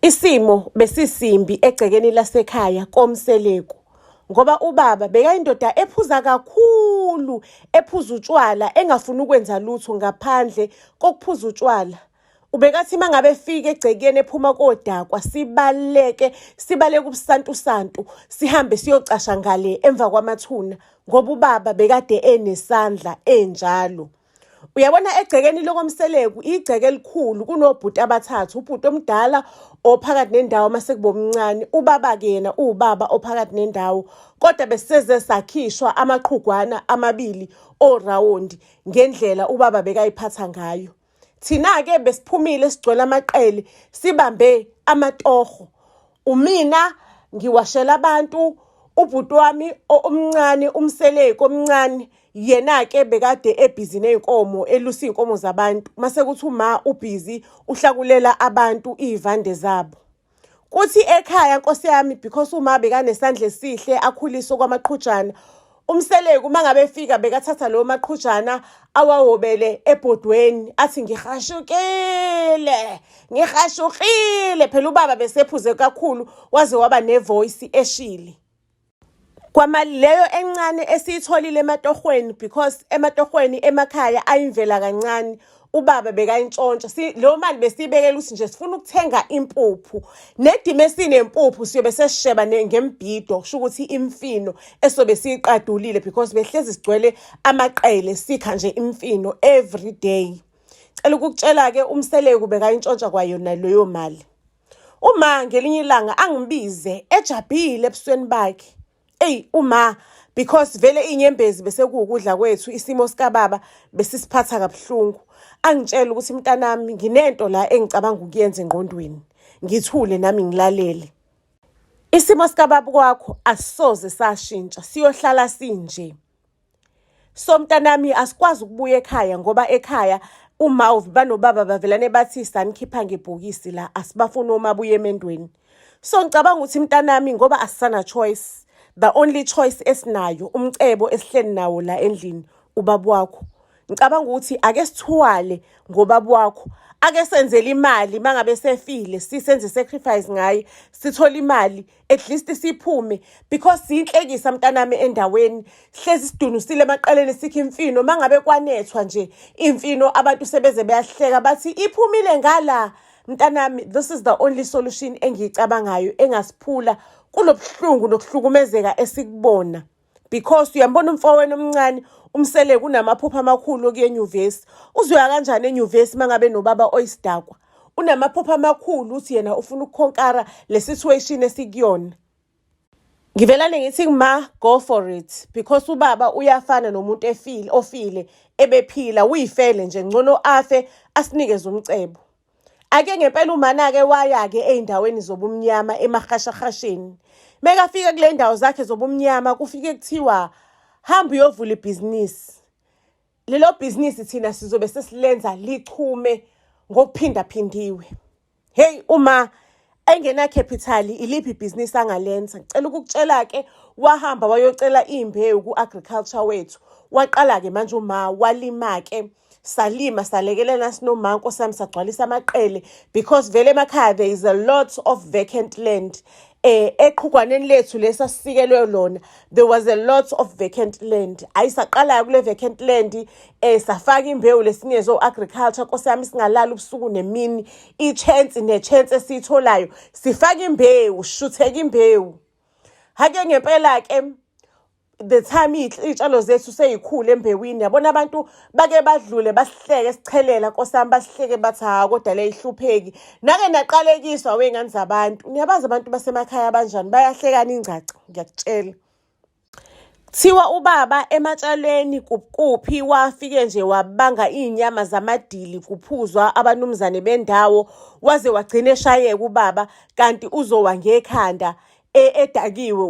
Isimo besisimbi egcekeni lasekhaya koMseleku ngoba ubaba bekayindoda ephuza kakhulu, ephuza utshwala, engafuni ukwenza lutho ngaphandle kokuphuza utshwala. Ubekathi uma ngabe efika egcekeni ephuma kodakwa sibaleke, sibaleke ubusantusantu, sihambe siyocasha ngale emva kwamathuna ngoba ubaba bekade enesandla enjalo. Uyabona egcekeni lokoMseleku igceke elikhulu kunobhuti abathathu, ubhuti omdala ophakathi nendawo mase kuba omncane, ubaba-ke yena uwubaba ophakathi nendawo. Kodwa beseze sakhishwa amaqhugwana amabili orawondi ngendlela ubaba bekayiphatha ngayo. Thina-ke besiphumile sigcwele amaqele sibambe amatoho. Umina ngiwashela abantu, ubhuti wami omncane uMseleku omncane yena-ke bekade ebhizi ney'nkomo elusa iy'nkomo zabantu. Mase kuthi uma ubhizi uhlakulela abantu iy'vande zabo. Kuthi ekhaya nkosi yami because uma bekanesandla esihle akhuliswe kwamaqhujana uMseleku uma ngabe efika bekathatha lowo maqhujana awahobele ebhodweni athi ngihashukile ngihashukile phela ubaba besephuze kakhulu waze waba nevoice eshili. Kwamali leyo encane esiyitholile ematohweni because ematohweni emakhaya ayimvela kancane ubaba bekayintshontsha leyo mali besiyibekela ukuthi nje sifuna ukuthenga impuphu nedima esinempuphu siyobe sesisheba ngembhido kusho ukuthi imfino esobe siyiqadulile because behlezi sigcwele amaqele sikha nje imfino every day. Cela ukukutshela-ke uMseleku bekayintshontsha kwayona leyo mali. Uma ngelinye ilanga angibize ejabhile ebusweni bakhe. Eyi uma because vele iy'nyembezi bese kuwukudla kwethu isimo sikababa besisiphatha kabuhlungu. Angitshele ukuthi mntanami nginento la engicabanga ukuyenza engqondweni. Ngithule nami ngilalele. Isimo sikababa kwakho asisoze sashintsha siyohlala sinje. So mntanami asikwazi ukubuya ekhaya ngoba ekhaya uma banobaba bavelane bathi sanikhipha ngebhokisi la asibafuni omabuya emendweni. So ngicabanga ukuthi mntanami ngoba asisana choice, the only choice esinayo umcebo esihleli nawo la endlini ubaba wakho. Ngicabanga ukuthi ake sithuwale ngobaba wakho, ake senzele imali mangabe sefile sisenze sacrifice ngaye sithole imali at least siphume because siyinhlekisa mntanami endaweni hlezi sidunusile emaqeleni sikho imfino mangabe kwanethwa nje imfino abantu sebeze beyahleka bathi iphumile ngala. Mntanami this is the only solution engiyicabangayo engasiphula kulobuhlungu nokuhlukumezeka esikubona because uyambona umfowenu omncane uMseleku unamaphupho amakhulu okuya enyuvesi. Uzoya kanjani enyuvesi mangabe nobaba oyisidakwa? Unamaphupho amakhulu uthi yena ufuna ukukhonkara le situation esikuyona. Ngivelane ngithi ma go for it because ubaba uyafana nomuntu efile ofile ebephila uyifele nje ngcono afe asinikeze umcebo. Ake ngempela umana-ke waya-ke ey'ndaweni zobumnyama emahashahasheni. Mekafika kule ndawo zakhe zobumnyama kufike kuthiwa hamba uyovula ibhizinisi. Lelo bhizinisi thina sizobe sesilenza lichume ngokuphindaphindiwe. Hey uma engena capital iliphi ibhizinisi angalenza? Ngicela ukukutshela-ke wahamba wayocela iy'mbewu ku-agriculture wethu. Waqala-ke manje uma walima-ke salima salekelela sinoma nkosi yami sagcwalisa amaqele because vele emakhaya there is a lot of vacant land. Eqhugwaneni lethu lesasikelwe lona there was a lot of vacant land. Ayisaqala kule vacant land safaka imbewu lesingezo agriculture nkosi yami singalala ubusuku nemini i-chance ne-chance esiyitholayo sifaka imbewu shutheka imbewu. Hake ngempela ke the time iy'tshalo zethu sey'khula embewini yabona abantu bake badlule basihleke sichelela nkosi yami basihleke bathi ha kodwa le ihlupheki. Nake naqalekiswa wey'ngane zabantu. Niyabazi abantu basemakhaya abanjani bayahlekana ingcaca ngiyakutshela. Kuthiwa ubaba ematshaleni kuphi wafike nje wabanga iy'nyama zamadili kuphuzwa abanumzane bendawo waze wagcina eshayeka ubaba kanti uzowa ngekhanda edakiwe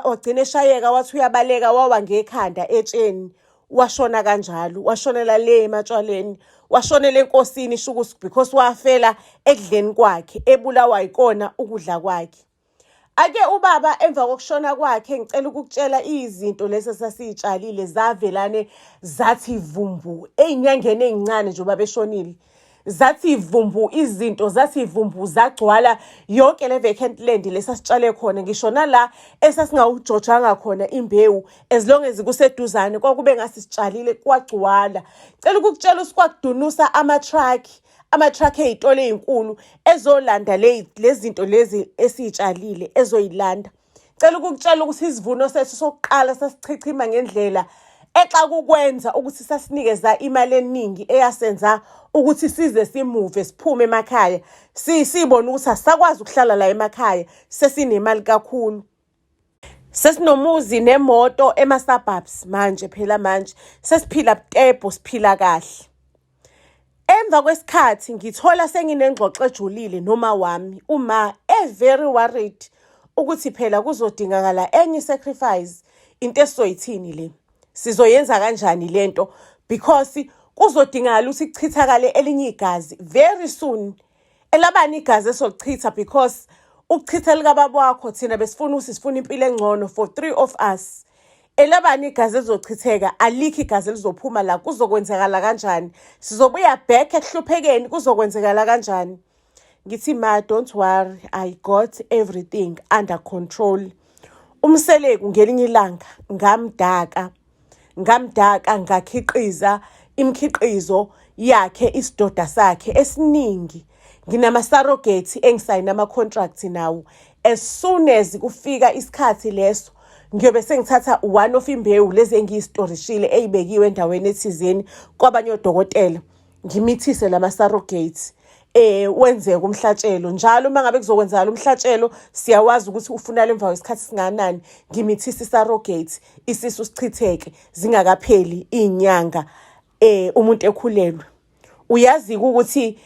wagcina eshayeka wathi uyabaleka wawa ngekhanda etsheni washona kanjalo washonela le ematshwaleni washonela enkosini shukusi because wafela ekudleni kwakhe ebulawa yikona ukudla kwakhe. Ake ubaba emva kokushona kwakhe ngicela ukukutshela izinto lezi esasiyitshalile zavelane zathi vumbu ey'nyangeni ey'ncane njengoba beshonile. Zathi vumbu izinto, zathi vumbu, zagcwala yonke le vacant land lesasitshale khona, ngisho nala esasingawujojanga khona imbewu. As long as kuseduzane, kwakube ngasi sitshalile, kwagcwala. Cela ukukutshela ukuthi kwakudunusa ama-truck, ama-truck ey'tolo ey'nkulu ezolanda lezi zinto lezi esiy'tshalile, ezoyilanda. Cela ukukutshela ukuthi isivuno sethu sokuqala sasichichima ngendlela exa kukwenza ukuthi sasinikeza imali eningi eyasenza ukuthi size simuve, siphume emakhaya, sibone ukuthi asisakwazi ukuhlala la emakhaya, sesinemali kakhulu. Sesinomuzi nemoto ema-suburbs manje phela, manje sesiphila butebho, siphila kahle. Emva kwesikhathi ngithola senginengxoxo ejulile noma wami, uma e-very worried ukuthi phela kuzodingakala enye sacrifice. Into esizoyithini le? Sizoyenza kanjani lento? Because kuzodingakala ukuthi kuchithakale elinye igazi very soon. Elabani igazi esolichitha? Because ukuchitha likababa wakho, thina besifuna ukuthi sifuna impilo engcono for three of us. Elabani igazi elizochitheka? Alikho igazi elizophuma la. Kuzokwenzakala kanjani? Sizobuya back ekuhluphekeni? Kuzokwenzekala kanjani? Ngithi, "Ma, don't worry, I got everything under control." UMseleku ngelinye ilanga ngamdaka, ngamdaka, ngakhiqiza imikhiqizo yakhe, isidoda sakhe esiningi. Nginama-surrogate engisayina ama-contract nawo. As soon as kufika isikhathi leso, ngiyobe sengithatha one of imbewu lezi engiyistorishile, eyibekiwe endaweni ethizeni kwabanye odokotela, ngimithise lama-surrogates, wenzeke umhlatshelo. Njalo uma ngabe kuzokwenzakala umhlatshelo, siyawazi ukuthi ufunala emva kwesikhathi singanani. Ngimithise i-surrogate, isisu sichitheke zingakapheli iy'nyanga umuntu ekhulelwe. Uyazi ukuthi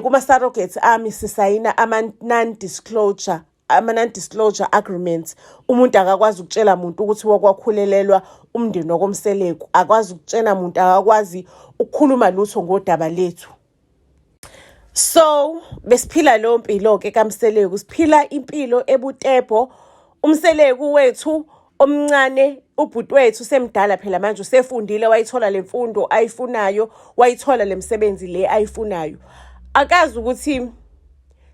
kuma surrogates ami sisayina ama non-disclosure agreements. Umuntu akakwazi ukutshela muntu ukuthi wakwakhulelelwa umndeni wakoMseleku, akwazi ukutshela muntu, akakwazi ukukhuluma lutho ngodaba lethu. So besiphila leyo mpilo-ke kaMseleku, siphila impilo ebutebho. UMseleku wethu omncane, ubhuti wethu, semdala phela manje, usefundile, wayithola le mfundo ayifunayo, wayithola le msebenzi le ayifunayo. Akazi ukuthi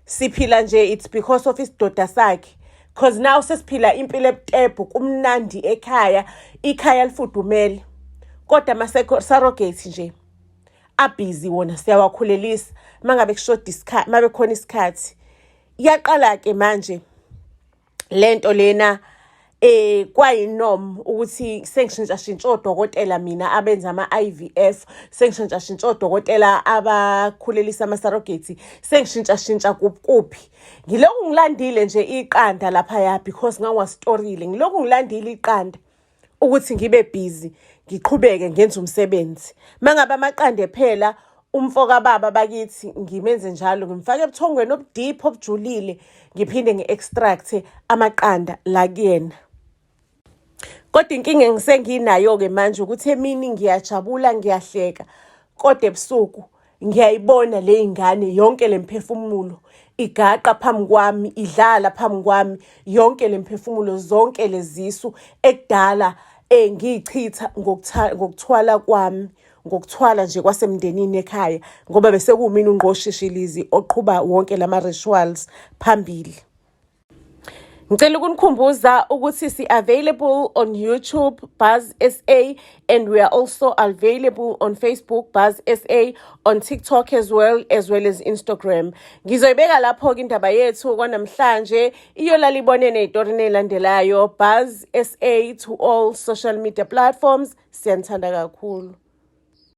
siphila nje, it's because of isidoda sakhe, 'cause now sesiphila impilo ebutebho, kumnandi ekhaya, ikhaya lifudumele. Kodwa ama-surrogate nje abhizi wona, siyawakhulelisa mangabe kushoda isikhathi, mabe khona isikhathi. Iyaqala-ke manje lento lena, kwayinom ukuthi sengishintsha odokotela mina abenza ama-IVF, sengishintsha odokotela abakhulelisa ama-surrogate, sengishintsha kuphi. Ngilokhu ngilandile nje iqanda laphaya because ngangiwastorile. Ngilokhu ngilandile iqanda ukuthi ngibe busy, ngiqhubeke ngenze umsebenzi. Mangabe amaqanda phela, umfo kababa bakithi ngimenze njalo, ngimfake ebuthongweni obu-deep, obujulile, ngiphinde ngi-extract amaqanda la kuyena. Kodwa inkinga engisenginayo-ke manje ukuthi emini ngiyajabula, ngiyahleka, kodwa ebusuku ngiyayibona le ngane, yonke le mphefumulo igaqa phambi kwami, idlala phambi kwami, yonke le mphefumulo, zonke lezisu ekudala ngiyichitha ngokuthwala kwami, ngokuthwala nje kwasemndenini ekhaya, ngoba bese kuwumina ungqoshishilizi oqhuba wonke lama-rituals phambili. Ngicela ukunikhumbuza ukuthi si-available on YouTube, Buzz SA, and we are also available on Facebook, Buzz SA, on TikTok as well as Instagram. Ngizoyibeka lapho-ke indaba yethu kwanamhlanje, iyolala ibone ney'torini ey'landelayo. Buzz SA to all social media platforms. Siyanithanda kakhulu.